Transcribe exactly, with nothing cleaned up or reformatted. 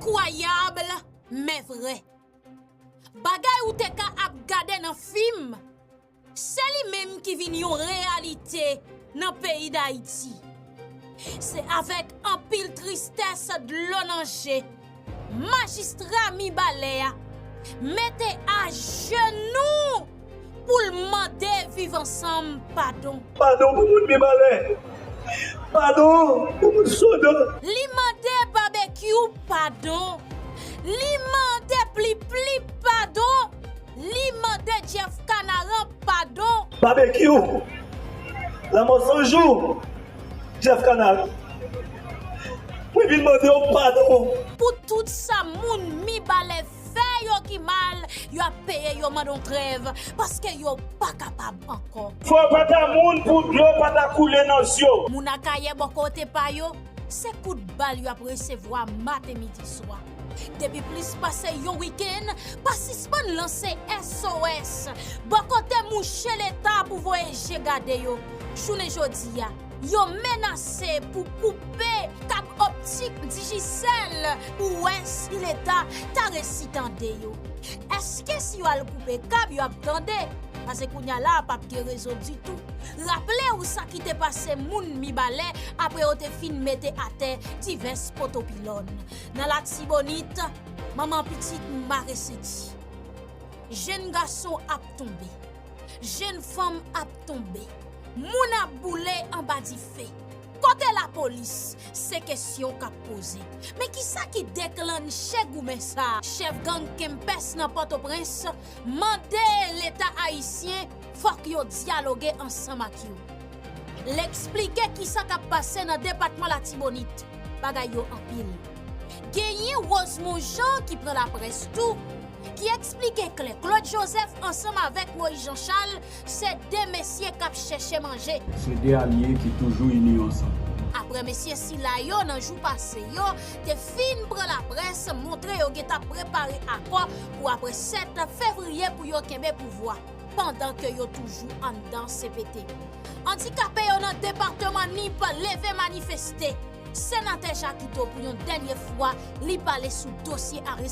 Enkwayab, men vrè. Bagay ou te ka ap gade nan fim, se li menm ki vin yon reyalite nan peyi Dayiti. Se avèk anpil tristès, dlo nan je, majistra Mibalè a mete ajenou pou l mande Viv Ansanm padon. Padon pou moun Mibalè. Padon pou moun Sodo. Li mande Babekyou padon. Li mande Plipli padon. Li mande Jeff Kanaran padon. Babekyou, Lanmò San Jou, Jeff Kanaran, mwen vin mande w padon. Pou tout sa moun Mibalè fè yo ki mal, y ap peye yo mande yon trèv, paske yo pa kapab ankò. Fò pa ta moun pou dlo pa ta koule nan zye w. Moun Akayè bò kote pa yo, se kout bal y ap resevwa maten, midi, swa. Depi plis pase yon wikenn, pa sispann lanse S O S bò kote mouche Leta pou voye je gade yo. Jounen jodi a, yo menase pou koupe kab optik Digicel pou wè si Leta ta resi tande yo. Èske si yo al koupe kab, yo ap tande? Paske kounye a la a p ap gen rezo ditou. Raple w sa ki te pase moun Mibalè apre yo te fin mete atè divès poto pilòn. Nan Latibonit, manman pitit mare senti. Jèn gason ap tonbe. Jèn fanm ap tonbe. Moun ap boule anba dife. Kote lapolis? Se kesyon k ap poze. Men kisa ki deklanche goumen sa a? Chèf gang Kempès nan Pòtoprens mande Leta ayisyen fòk yo dyaloge ansanm ak yo. L eksplike kisa k ap pase nan depatman Latibonit. Bagay yo anpil. Genyen Rosemond Jean ki pran laprès tou, ki eksplike klè Claude Joseph ansanm avèk Moïse Jean Charles se de mesye k ap chèche manje. Se de alye ki toujou ini ansanm. Apre mesye sila yo nan jou pase yo te fin pran laprès, montre yo gentan prepare akò pou apre sèt fevriye pou yo kenbe pouvwa, pandan ke yo toujou anndan C P T. Andikape yo nan depatman Nip leve manifeste. Senatè Jakito pou yon dènye fwa li pale sou dosye arest